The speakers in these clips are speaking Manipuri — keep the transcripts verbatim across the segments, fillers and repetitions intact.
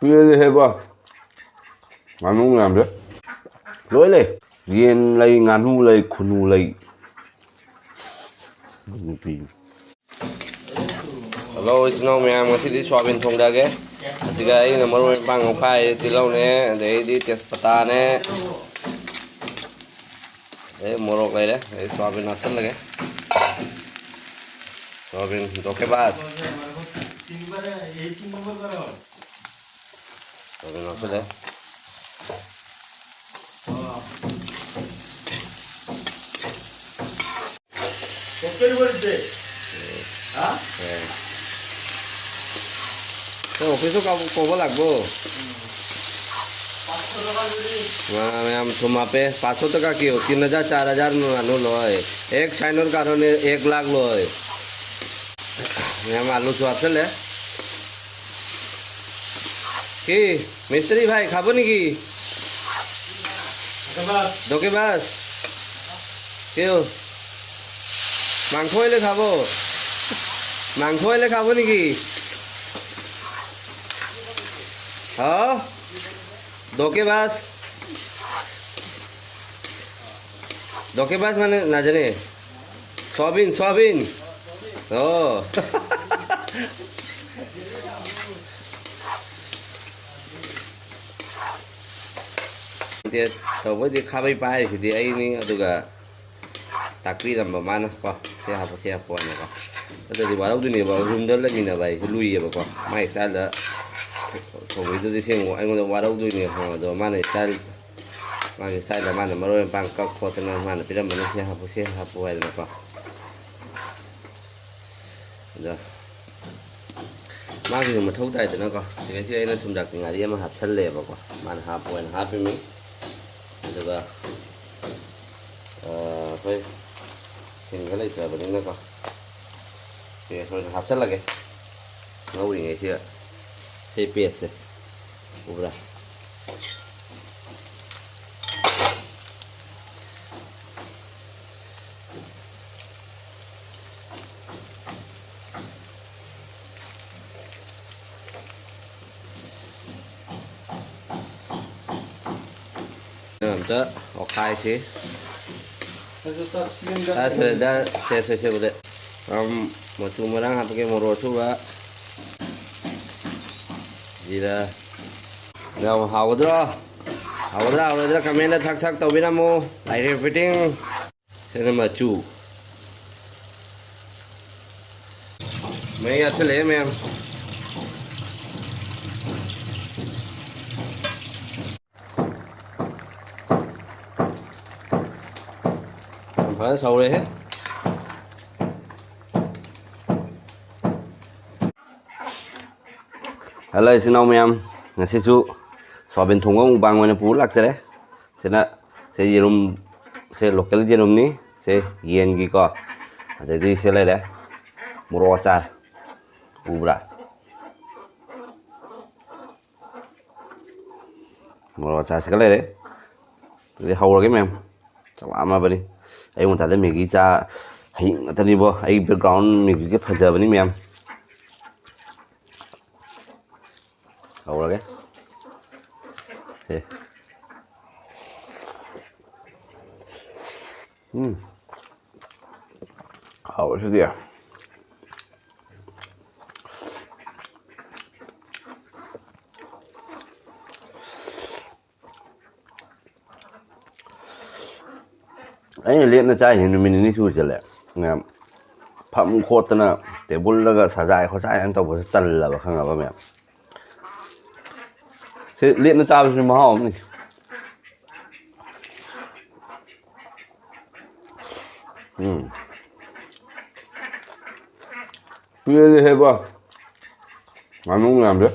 ꯂꯣꯏꯔꯦꯍꯦꯕ꯫ ꯉꯥꯅꯨ ꯃꯌꯥꯝꯁꯦ ꯂꯣꯏ ꯂꯩ꯫ ꯌꯦꯟ ꯂꯩ, ꯉꯥꯅꯨ ꯂꯩ, ꯈꯨꯅꯨ ꯂꯩ꯫ ꯅꯨꯄꯤ꯫ ꯍꯜꯂꯣ, ꯏꯆꯤꯟ ꯏꯅꯥꯎ ꯃꯌꯥꯝ, ꯉꯁꯤꯗꯤ ꯁꯣꯌꯥꯕꯤꯟ ꯊꯣꯡꯗꯒꯦ꯫ ꯑꯁꯤꯒ ꯑꯩꯅ ꯃꯔꯣꯏ ꯃꯄꯥꯡ ꯉꯧꯈꯥꯏ, ꯇꯤꯜꯍꯧꯅꯦ, ꯑꯗꯩꯗꯤ ꯇꯦꯖꯄꯇꯥꯅꯦ, ꯑꯗꯩ ꯃꯣꯔꯣꯛ ꯂꯩꯔꯦ, ꯑꯗꯩ ꯁꯣꯌꯥꯕꯤꯟ ꯍꯥꯞꯆꯤꯜꯂꯒꯦ꯫ ꯁꯣꯌꯥꯕꯤꯟ ꯗꯣꯀꯦꯕꯥꯁ꯫ ꯁꯣꯌꯥꯕꯤꯟ ꯍꯥꯞꯆꯤꯜꯂꯦ꯫ हाँ? हाँ। तो ऑफिस का को बोला को? हाँ, मैं हम तुम पे पाँच सौ टका की हो, तीन हजार, चार हजार में आलू लो है। एक साइनर का ने एक लाख लो है। मैं हम आलू स्वाद से ले। কি মিস্ত্রি ভাই, খাবো নাকি? দোকে বাস। কেউ মাংস হইলে খাবো। মাংস হইলে খাবো নাকি? হ্যাঁ। দোকে বাস। দোকে বাস মানে না জানে। Soybean, soybean. ও। ꯇꯧꯕꯩꯗꯤ ꯈꯥꯕꯩ ꯄꯥꯏꯔꯤꯁꯤꯗꯤ ꯑꯩꯅꯤ, ꯑꯗꯨꯒ ꯇꯥꯛꯄꯤꯔꯝꯕ ꯃꯥꯅ ꯀꯣ, ꯁꯤ ꯍꯥꯞꯄꯣ, ꯁꯤ ꯍꯥꯞꯄꯣ ꯍꯥꯏꯅꯀꯣ꯫ ꯑꯗꯨꯗꯤ ꯋꯥꯔꯧꯗꯣꯏꯅꯦꯕ, ꯔꯨꯝꯗ ꯂꯩꯃꯤꯟꯅꯕ ꯍꯥꯏꯁꯦ ꯂꯨꯏꯌꯦꯕꯀꯣ꯫ ꯃꯥꯏ ꯏꯁꯇꯥꯏꯜꯗ ꯊꯣꯡꯕꯩꯗꯨꯗꯤ ꯁꯦꯡꯉꯣ, ꯑꯩꯉꯣꯟꯗ ꯋꯥꯔꯧꯗꯣꯏꯅꯦ, ꯑꯗꯣ ꯃꯥꯅ ꯏꯁꯇꯥꯏꯜ, ꯃꯥꯒꯤ ꯏꯁꯇꯥꯏꯜꯗ ꯃꯥꯅ ꯃꯔꯣꯏ ꯃꯄꯥꯡ ꯀꯛ ꯈꯣꯠꯇꯅ ꯃꯥꯅ ꯄꯤꯔꯝꯕꯅꯤ, ꯁꯤ ꯍꯥꯞꯄꯨ, ꯁꯤ ꯍꯥꯞꯄꯨ ꯍꯥꯏꯗꯅꯀꯣ꯫ ꯑꯗꯣ ꯃꯥꯒꯤꯁꯨ ꯃꯊꯧ ꯇꯥꯏꯗꯅꯀꯣ꯫ ꯁꯤꯗꯩꯁꯤꯗ ꯑꯩꯅ ꯊꯨꯝꯖꯥꯛꯄꯤ ꯉꯥꯔꯤ ꯑꯃ ꯍꯥꯞꯆꯜꯂꯦꯕꯀꯣ, ꯃꯥꯅ ꯍꯥꯞꯄꯣ ꯍꯥꯏꯅ ꯍꯥꯞꯄꯤꯃꯤ꯫ ꯑꯗꯨꯒ ꯑꯩꯈꯣꯏ ꯁꯤꯡꯗ ꯂꯩꯇ꯭ꯔꯕꯅꯤꯅꯀꯣ, ꯄꯦꯁ ꯑꯣꯏꯅ ꯍꯥꯞꯆꯜꯂꯒꯦ꯫ ꯉꯧꯔꯤꯉꯩꯁꯤꯗ ꯁꯤ ꯄꯦꯁꯁꯦ ꯎꯕ꯭ꯔꯥ? ꯑꯝꯇ ꯑꯣꯈꯥꯏꯁꯤ꯫ ꯆꯥꯁꯤꯗ ꯁꯦ ꯁꯣꯏꯁꯦꯕꯨꯗꯤ꯫ ꯃꯆꯨ ꯃꯔꯥꯡ ꯍꯥꯞꯄꯒꯦ, ꯃꯣꯔꯣꯛ ꯑꯁꯨꯕ, ꯖꯤꯔꯥ꯫ ꯌꯥꯝ ꯍꯥꯎꯒꯗ꯭ꯔꯣ? ꯍꯥꯎꯒꯗ꯭ꯔꯥ ꯍꯥꯎꯔꯣꯏꯗ꯭ꯔꯥ ꯀꯃꯦꯟꯗ ꯊꯛ ꯊꯛ ꯇꯧꯕꯤꯔꯝꯃꯨ꯫ I repeating. ꯁꯤꯅ ꯃꯆꯨ꯫ ꯃꯍꯤ ꯍꯥꯞꯆꯤꯜꯂꯛꯑꯦ ꯃꯌꯥꯝ꯫ ꯌꯥꯝ ꯐꯖꯅ ꯁꯧꯔꯦꯍꯦ꯫ ꯍꯜꯂꯣ ꯏꯆꯤꯟ ꯏꯅꯥꯎ ꯃꯌꯥꯝ, ꯉꯁꯤꯁꯨ ꯁꯣꯌꯥꯕꯤꯟ ꯊꯣꯡꯕ ꯃꯨꯛꯕꯥꯡ ꯑꯣꯏꯅ ꯄꯨꯔ ꯂꯥꯛꯆꯔꯦ꯫ ꯁꯤꯅ ꯁꯦ ꯌꯦꯔꯨꯝ, ꯁꯦ ꯂꯣꯀꯦꯜ ꯌꯦꯔꯨꯝꯅꯤ, ꯁꯦ ꯌꯦꯟꯒꯤꯀꯣ꯫ ꯑꯗꯩꯗꯤ ꯁꯤ ꯂꯩꯔꯦ ꯃꯣꯔꯣꯛ ꯑꯆꯥꯔ, ꯎꯕ꯭ꯔꯥ? ꯃꯣꯔꯣꯛ ꯑꯆꯥꯔꯁꯤꯒ ꯂꯩꯔꯦ꯫ ꯑꯗꯨꯗꯤ ꯍꯧꯔꯒꯦ ꯃꯌꯥꯝ꯫ ꯆꯥꯛ ꯂꯥꯝꯃꯕꯅꯤ꯫ ꯑꯌꯨꯛ ꯉꯟꯇꯥꯗ ꯃꯦꯒꯤ ꯆꯥ ꯍꯌꯤꯡ ꯉꯥꯛꯇꯅꯤꯕꯣ꯫ ꯑꯩ ꯕꯦꯛꯒ꯭ꯔꯥꯎꯟ ꯃꯦꯒꯤꯁꯦ ꯐꯖꯕꯅꯤ ꯃꯌꯥꯝ꯫ ꯍꯧꯔꯒꯦ꯫ ꯁꯦ꯫ ꯎꯝ꯫ ꯍꯥꯎꯔꯦ ꯁꯤꯗꯤ꯫ ꯑꯩꯅ ꯂꯦꯞꯅ ꯆꯥꯏꯁꯦ ꯅꯨꯃꯤꯠ ꯅꯤꯅꯤ ꯁꯨꯖꯜꯂꯦ꯫ ꯃꯌꯥꯝ ꯐꯝ ꯈꯣꯠꯇꯅ ꯇꯦꯕꯜꯗꯒ ꯁꯖꯥꯏ ꯈꯣꯠꯆꯥꯏꯗꯅ ꯇꯧꯕꯁꯦ ꯇꯜꯂꯕ, ꯈꯪꯉꯕ ꯃꯌꯥꯝ? ꯁꯤ ꯂꯦꯞꯅ ꯆꯥꯕꯁꯤꯁꯨ ꯃꯍꯥꯎ ꯑꯃꯅꯤ꯫ ꯎꯝ꯫ ꯄꯦꯜꯂꯦꯍꯦ ꯕꯣ꯫ ꯉꯥꯅꯨ ꯃꯌꯥꯝꯁꯦ꯫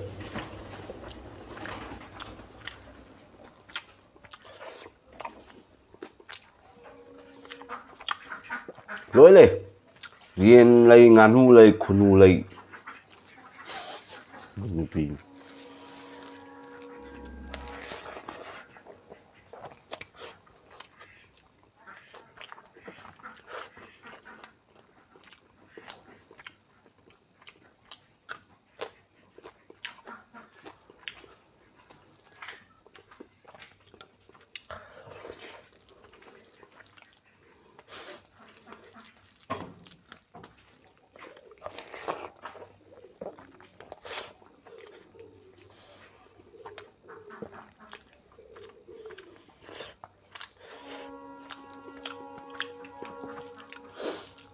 ꯂꯣꯏ ꯂꯩ꯫ ꯌꯦꯟ ꯂꯩ, ꯉꯥꯅꯨ ꯂꯩ, ꯈꯨꯅꯨ ꯂꯩ꯫ ꯅꯨꯄꯤ꯫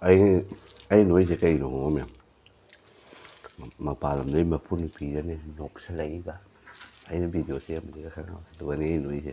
ꯑꯩ ꯑꯩ ꯅꯣꯏꯁꯦ ꯀꯩꯅꯣ ꯈꯪꯉꯝꯃꯦ? ꯃꯄꯥꯟ ꯂꯝꯗꯒꯤ ꯃꯄꯨ ꯅꯨꯄꯤꯗꯅꯦ ꯅꯣꯛꯁꯜꯂꯛꯏꯕ꯫ ꯑꯩꯅ ꯚꯤꯗꯤꯑꯣ ꯁꯦꯝꯕꯁꯤꯗ ꯈꯪꯉꯝꯃꯦ꯫ ꯑꯗꯨꯒꯅꯦ ꯑꯩ ꯅꯣꯏꯁꯦ꯫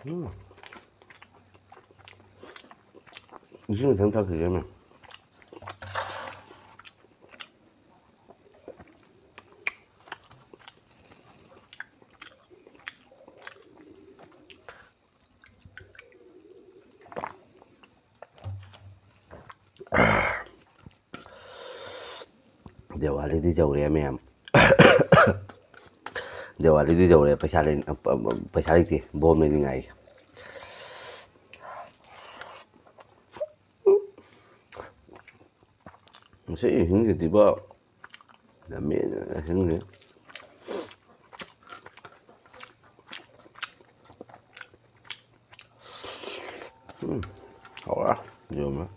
ꯎꯝ꯫ ꯏꯁꯤꯡ ꯈꯤꯇꯪ ꯊꯛꯈꯤꯒꯦ, ꯃꯦꯝ꯫ ꯗꯤꯋꯥꯂꯤꯗꯤ ꯌꯧꯔꯛꯑꯦ, ꯃꯌꯥꯝ꯫ ꯗꯤꯋꯥꯂꯤꯗꯤ ꯌꯧꯔꯛꯑꯦ, ꯄꯩꯁꯥ ꯂꯩ-, ꯄꯩꯁꯥ ꯂꯩꯇꯦ, ꯕꯣꯝ ꯂꯩꯅꯤꯡꯉꯥꯏ꯫ ꯉꯁꯤ ꯑꯍꯤꯡꯒꯤꯗꯤꯕ ꯌꯥꯝꯃꯦ, ꯑꯍꯤꯡꯒꯤ꯫ ꯎꯝ, ꯍꯥꯎꯔꯦ, ꯌꯦꯔꯨꯝꯅ꯫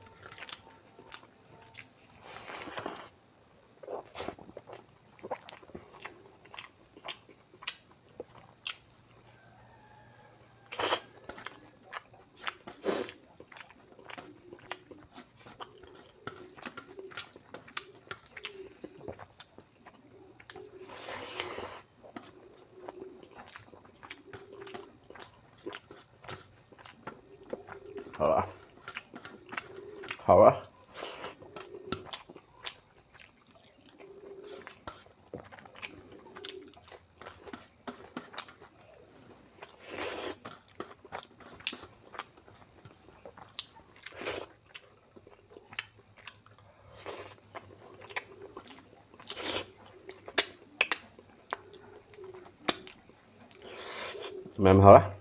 ꯍꯥꯎꯔ꯫ ꯍꯥꯎꯔ꯫ ꯃꯌꯥꯝ ꯍꯥꯎꯔꯦ꯫